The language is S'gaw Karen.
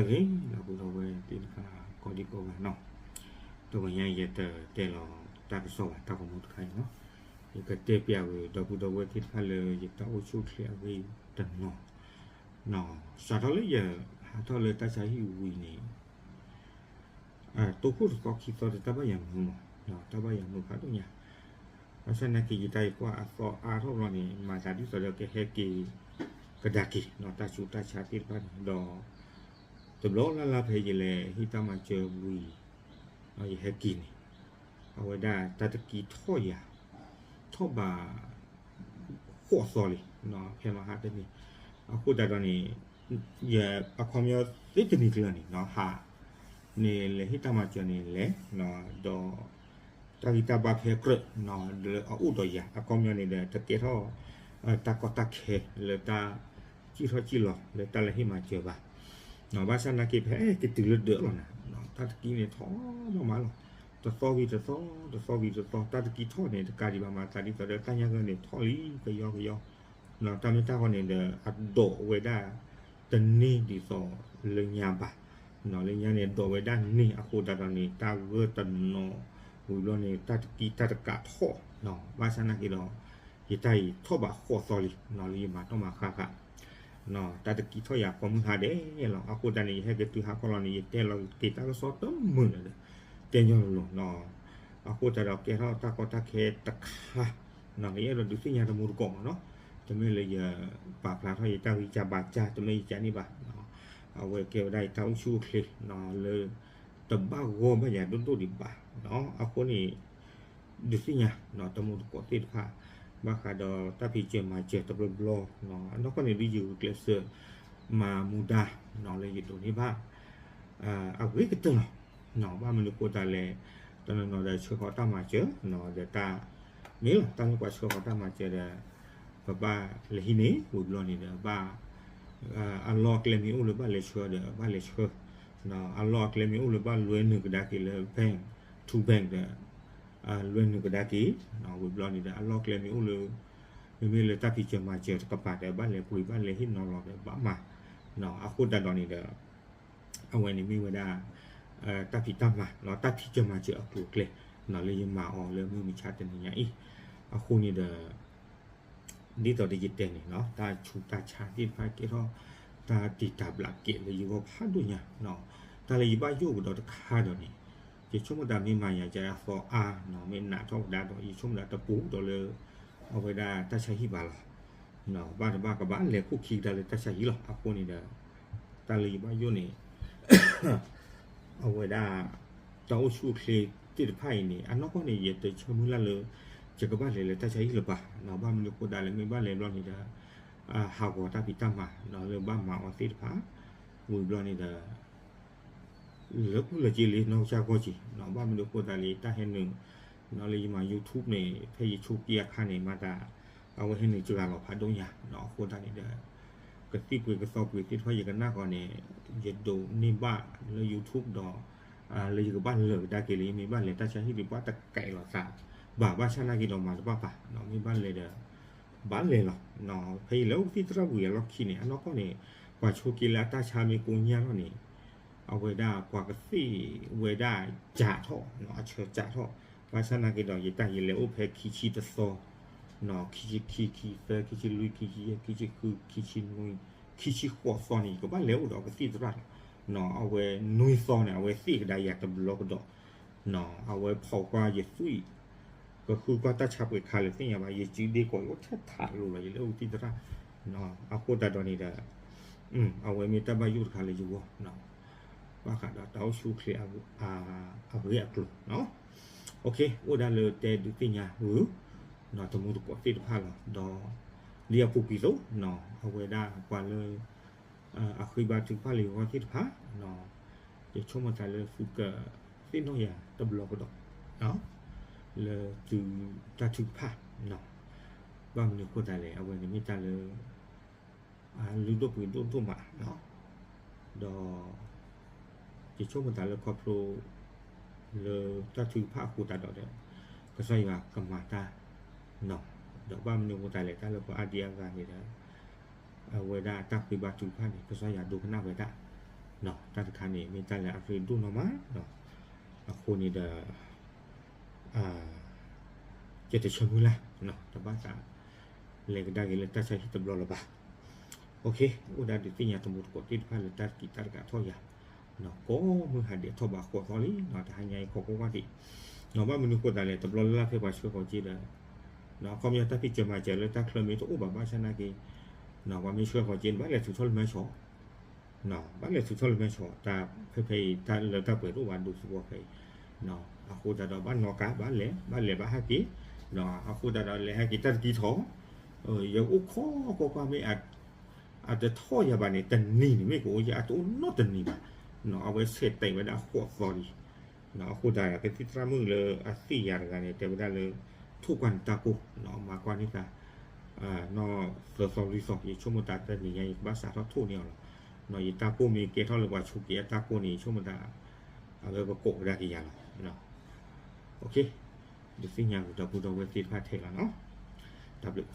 ဂ့ၤ ဒီပုၢ်ဒီဝဲၢ်သ့ၣ်တဖၣ်ကိးဒံကိးဂၤနီၤ, တဂီၤညါယတတဲလီၤတၢ်ကစီၣ်ဘၣ် တၢ်ဂီၤမူတခါအံၤနီၤ, ယကတဲပျးဝဲဒီပုၢ်ဒီဝဲၢ်သ့ၣ်တဖၣ်လၢယတၢ်အိၣ်ဆူၣ်အိၣ်ချ့အဂ့ၢ်တနီၤ, စးထီၣ်လၢယဟးထီၣ်လၢတၢ်ဆါဟံၣ်ဝံၤန့ၣ် တိခိၣ်တသီခံသီဒီးတၢ်ဘၣ်ယၤမုာ်မး, တၢ်ဘၣ်ယၤမုာ်ဖးဒိၣ်ညါ, ဘၣ်ဆၣ်နာ်က့ ယတၢ်အံၤကွၢ်အသီအါထီၣ်ဘျီန့ၣ် မၤသးဒ်သိးဒီးကဟဲက့ၤကဒါက့ၤ တၢ်ဆူးတၢ်ဆါသ့ၣ်တဖၣ်န့ၣ်ဒီး တဘျီလၢ်လၢ်ဖဲယလဲၤဟ့ၣ်တၢ်မၤစၢၤဝံၤ ယဟဲက့ၤန့ၣ် အဝဲဒၣ်တၢ်တကံထီၣ်ယၤ ထီၣ်ဘး ဃိးသီလံ ဖဲမဟါတနံၤ, အဃိသတးဒီးန့ၣ် ယအခီပညီသ့တနံၤကျၢၤန့ၣ် ဟးန့ၣ်လဲၤဟ့ၣ်တၢ်မၤစၢၤန့ၣ်လဲၤ ဒီး တၢ်ဂံၢ်တၢ်ဘါဖဲကြၢး လၢအအိၣ်ဒီးယၤ အခီပညီန့ၣ်ဒီး တကဲထီၣ် တၢ်ကီတၢ်ခဲလၢတၢ်စံၣ်ထီၣ်စံၣ်လီၤလၢတၢ်လဲၤဟ့ၣ်မၤစၢၤဘၣ်, ဘၣ်ဆၣ်နာ်က့ ဖဲက့ၤတုၤလၢဒၢးလီၤနၤ တၢ်တကံန့ၣ်ထီၣ်မးမးလီၤ, တသီဝံၤတသီ တသီဝံၤတသီ တၢ်တကံထီၣ်န့ၣ် တကးဒံးဘၣ် မၤသးဒ်သိးဒီးတၢ်ညါဂၢၢ်န့ၣ် ထီၣ်လံကယီကယီ တၢ်မ့ၢ်တၢ်ဂီၢ်န့ၣ်ဒီး အဒိးဝဲဒၣ်တန့ၢ်ဒ်သိးလၢညါဘၣ်, လၢညါန့ၣ် ဒိးဝဲဒၣ်န့ၢ်အဃိသတးဒီးန့ၣ် တၢ်ဂၢၢ်တနီၤဝံၤဘျီန့ၣ် တၢ်တကံတၢ်တကးထီၣ်, ဘၣ်ဆၣ်နာ်က့ဒီး ယတၢ်အံၤထီၣ်ဘးဃိးသီလံ လၢယမၤတၢ်မၤဃၣ်ဃၣ် တၢ်တကံထီၣ်ယၤကိးမုၢ်ဟါဒဲးလီၤ. အဃိသတးန့ၣ် ယဟဲက့ၤတုၤဟါခီလီၤန့ၣ် ယတဲလီၤက့ၤတၢ်ကစီၣ်တမုာ်လၢၤဒီး တဲညီလိၤလိၤ, အဃိသတးဒီးကဲထီၣ်တၢ်ကီတၢ်ခဲတခါ ယအဲၣ်ဒိးဒုးသ့ၣ်ညါတမူတကိးမးနီၤ, တမ့ၢ်လၢယပာ်ဖျါထီၣ်ယတၢ်ဂံၢ်စၢ်ဘါစၢ် တမ့ၢ်ယကန့ၣ်ဘၣ်, အဝဲကဲဝဲဒၣ်ယတၢ်အိၣ်ဆူၣ်အိၣ်ချ့ လၢ တဘၣ်ဂီၢ်ဘၣ်ယၤဒိၣ်ဒိၣ်ဒံးဘၣ်, အဃိန့ၣ် ဒုးသ့ၣ်ညါ တမူတကိးသ့ၣ်တဖၣ် ဘၣ်ဃးဒီးတၢ်ဖံးစၢၤမၤစၢၤတဘျီဘျီ, အနီၢ်ကီၢ်န့ၣ်ဒ်ယဂုာ်ကျဲးစၢးမၤမူဒါ လၢယဒိးန့ၢ်ဘၣ် အဂ့ၤကတၢၢ်လီၤ. ဘၣ်မနုၤအဃိသတးလဲၣ်, တနီၤနီၤဒီးဆှၢဃီၤတၢ်မၤစၢၤ ဒီးတၢ် မ့ၢ်လီၤ တၢ်မ့ၢ်ပှၤဆှၢဃီၤတၢ်မၤစၢၤဒီး ပဘၣ်လဲၤဟံးန့ၢ် ဝံၤဘျီန့ၣ်ဒီး ဘၣ် အလီၢ်အကျဲမ့ၢ်အိၣ်လၢဘၣ်လဲၤဆှၢဒီး ဘၣ်လဲၤဆှၢ, အလီၢ်အကျဲမ့ၢ်အိၣ်လၢဘၣ်လွဲနုာ်ကဒါက့ၤလၢ bank, to bank ဒီး လွဲနုာ်ကဒါက့ၤ, ဝံၤဘျီန့ၣ်ဒီး အလီၢ်အကျဲမ့ၢ်အိၣ်လၢ မ့မ့ၢ်လၢတၢ်ဖံးစၢၤမၤစၢၤတကပၤဒီး ဘၣ်လဲၤပှ့ၤဘၣ်လဲၤဟ့ၣ်နီၤလီၤဒီးဘၣ်မၤ, အဃိသတးဒီးန့ၣ်ဒီး အဝဲန့ၣ်မ့ၢ်ဝဲဒၣ် တၢ်ဖံးတၢ်မၤ တၢ်ဖံးစၢၤမၤစၢၤအကျိၤအကျဲ လၢယမၤအီၤလၢမုၢ်မဆါတနံၤညါအံၤ, အဃိန့ၣ်ဒီး ဒ်သိးဒီးယတဲန့ၣ် တၢ်ဆူးတၢ်ဆါသ့ၣ်တဖၣ်ကဲထီၣ် တၢ်တံာ်တာ်ဘျးကဲလၢယဂီၢ်ဖးဒိၣ်ညါ, တၢ်လၢယဘၣ်ယိၣ်ကဒီးတခါဒီးန့ၣ် ယဆိကမိၣ်သးမ့ၢ်မၤယၤကသီအါ မ့ၢ်နးထီၣ်ကဒါဒီး ယဆိကမိၣ်သးတပူၤဒီးလၢ အဝဲဒၣ်တၢ်ဆါဟံၣ်ဘၣ်လီၤ. ဘၣ်တဘၣ်ကဘၣ်လဲၤခိၣ်ခံကဒါလၢတၢ်ဆါဟံၣ်လီၤ. အဃိန့ၣ်ဒီး တၢ်လၢယဘၣ်ယိၣ်န့ၣ် အဝဲဒၣ် တၢ်အိၣ်ဆူၣ်အိၣ်ချ့သ့ၣ်တဖၣ်အံၤန့ၣ် အနီၢ်ကီၢ်န့ၣ် ယတဆၢမုၢ်လၢ်လၢ ယကဘၣ်လဲၤလၢတၢ်ဆါဟံၣ်လၢၤဘၣ်, ဘၣ်မနုၤအဃိသတးလဲၣ် မ့ၢ်ဘၣ်လဲၤဘျီန့ၣ်ဒီး ဟးဂီၤတၢ်ဖံးတၢ်မၤ လၢဘၣ်မၤအီၤသ့ၣ်တဖၣ် ဝံၤဘျီန့ၣ်ဒီး လၢအူလၢက့လံနီၢ်ကစၢ်ဂီၢ်က့ၤ, ဘၣ်မနုၤအဃိသတးလၢ တၢ်ဟဲနုာ် လၢယမၤ YouTube န့ၣ် ဖဲယဆိက့အခါန့ၣ် မၤသး အဝဲဟဲနုာ်စှၤလီၤဖးဒိၣ်ညါ, အဃိသတးန့ၣ်ဒီး ကသံၣ်ပှ့ၤကသီပှ့ၤသ့ၣ်တဖၣ် ယကနၣ်ဃီန့ၣ် ယဒိးန့ၢ်ဘၣ်လၢ YouTube ဒီး လၢယကဘၣ်လၢာ်ကဒါက့ၤလၢ ယမ့ၢ်ဘၣ်လဲၤတၢ်ဆါဟံၣ်ဒံး ဘၣ်တကဲလီၤသး ဘၣ်ဘၣ်ဆၣ်နာ်က့ဒီးမၤတဘၣ်ပာ်, မ့ၢ်ဘၣ်လဲၤဒီး ဘၣ်လဲၤလီၤ. ဖဲယလဲၤအိၣ်ကသံၣ်သရၣ်ဝံၤအလီၢ်ခံန့ၣ် အနီၢ်ကီၢ်န့ၣ် ပှၤဆိက့လၢအတၢ်ဆါမ့ၢ်ကိညၢ်ထီၣ်န့ၣ် အဝဲဒၣ်ပှၤကသ့ၣ်ဝဲဒၣ်စးထီၣ် အဆၢစးထီၣ်, ဘၣ်ဆၣ်နာ်က့ဒီး ယတၢ်ယလဲၤအိၣ်ဖဲခံဆံတသီ ခံဆံခံ ခံဆံသၢ ခံဆံလွံၢ် ခံဆံယဲၢ် ခံဆံဃု ခံဆံနွံ ခံဆံဃိးသီန့ၣ် ယကဘၣ်လဲၤအိၣ်ဒီးကသံၣ်သရၣ်လီၤ. အဝဲနွံသီန့ၣ် အဝဲသ့ၣ်ကဒါယၤတဘျီကဒီး အဝဲဖီၣ်ကွၢ်ယသွံၣ် ကဃုကွၢ်တၢ်ဆါပှဲၤခါလၢသ့ၣ်ညါဘၣ် ယစုဒ့ကိးယအိၣ်ထဲထးလိၤလီၤ ယလဲၤအိၣ်ကသံၣ်သရၣ်, အဃိသတးဒီးန့ၣ်ဒီး အဝဲမ့ၢ်တၢ်ဘၣ်ယိၣ်တခါလၢယဂီၢ် ဘၣ်ဃးဒီးတၢ်အိၣ်ဆူၣ်အိၣ်ချ့ အဂ့ၢ်အကျိၤ အိၣ်ဒၣ်လၢတဲဒုးသ့ၣ်ညါဝဲ တမူတကိးသ့ၣ်တဖၣ်လီၤ. ဒီး ဒ်အပူၤကွံာ်သိး အဝဲဒၣ်ပှၤလၢ အဃ့ဘါထုကဖၣ်လၢယဂီၢ်သ့ၣ်တဖၣ် ယဆိကမိၣ်သးလၢသုကသ့ၣ်နီၣ်ယၤတဘျီကဒီး လၢသုတၢ်ထုကဖၣ် ဘၣ်မနုၤအဃိသတးလဲၣ် အဝဲန့ၣ်မ့ၢ်တၢ်လၢ လုၢ်ဒိၣ်ပှ့ၤဒိၣ်ဒိၣ်မး ဒီး ယဆိကမိၣ်သးလၢခီဖျိ လၢတၢ်ထုကဖၣ်အဃိသတးဒီးဒီး ကစၢ်ယွၤကမၤတၢ်နီၤ, ဒီးဘၣ်မနုၤအဃိသတးလဲၣ် တၢ်လၢပှၤအါဒံအါဂၤန့ၣ်ဒီး အဝဲဒၣ်တၢ်ဃ့ဘါထုကဖၣ်န့ၣ် ကစၢ်ယွၤဒိကနၣ်ဝဲဒၣ်, တၢ်တခါန့ၣ် မ့ၢ်တၢ်လၢအရ့ဒိၣ်နီၢ်မး, အဃိန့ၣ်ဒီး ယတဆၢမုၢ်လၢ်, တဘၣ်သး လဲၤကဒါက့ၤလၢတၢ်ဆါဟံၣ်တဘျီလၢၤဘၣ်. အိၣ်ဒၣ်ဒုးသ့ၣ်ညါတံၤသကိးသ့ၣ်တဖၣ်လၢတၢ်တကံးတၢ်တကးထီၣ်ယၤ, ကိးမုၢ်ဟါဒဲးထီၣ်ဘးဃိးသီလံ, တဟါညါအံၤခီကိးဂၤဒဲး, ဘၣ်မနုၤဃိသးလဲၣ်, တဘျီလၢ်လၢ်ဖဲပှၤဆှၢဃီၤက့ဒီး အခီပညီတၢ်ဖံးစၢၤမၤစၢၤလၢတၢ်ချၢမ့ၢ်တအိၣ်ဘၣ်ဘၣ်ဆၣ်နာ်က့, ပှၤမ့ၢ်ဆှၢဃီၤက့န့ၣ် ဘၣ်လဲၤထုးထီၣ်လၢမဲဆီး, ဘၣ်လဲၤထုးထီၣ်လၢမဲဆီး, တၢ်ဖဲဖဲအံၤ တၢ်လၢတၢ်ပှဲၤတအိၣ်ဘၣ်ဒိသဝီဖဲအံၤ, အဃိသတးဒီးဘၣ်နီၣ်ကါ ဘၣ်လဲၤ ဘၣ်လဲၤဘၣ်ဟဲက့ၤ, အဃိသတးဒီးလဲၤဟဲက့ၤတၢ်တကံးထီၣ်, ယအိၣ်ခိးကွၢ်ကွၢ်မ့ၢ် အတထီၣ်ယၤဘၣ်န့ၣ် တနံၤန့ၣ်မ့ၢ်ကအိၣ်ယဲ အတအိၣ်နီတနံၤဘၣ်, အဝဲဆဲးတဲာ်ဝဲဒၣ်ဃိးသီလံ, အဃိသတးဒီးကသံၣ်သရၣ်မုၣ်လၢအသ့ၣ်ယၤတဂၤန့ၣ် တဲဝဲဒၣ်လၢ ထိၣ်ကွၢ်န့ၣ်တၢ်ကိၢ်, မၤကွၢ်န့ၢ်သး နီၢ်သၢသီလွံၢ်သီ, ယဆိကမိၣ်တၢ်တနံၤညါအံၤ ယကဘၣ်စးထီၣ်ထိၣ်န့ၢ်အီၤလီၤ, ယတၢ်ကိၢ်မ့ၢ်ကဲထီၣ်လၢပှၤဆိးက့အတၢ်ကိၢ်န့ၣ် ယဆိကမိၣ်တၢ် အဝဲကကိးကဒါက့ၤယၤလီၤ. ဒုးသ့ၣ်ညါကဒီပုၢ်ဒီဝဲၢ်သ့ၣ်တဖၣ်ထဲလီၤနီၤ, တၢ်ဘျုး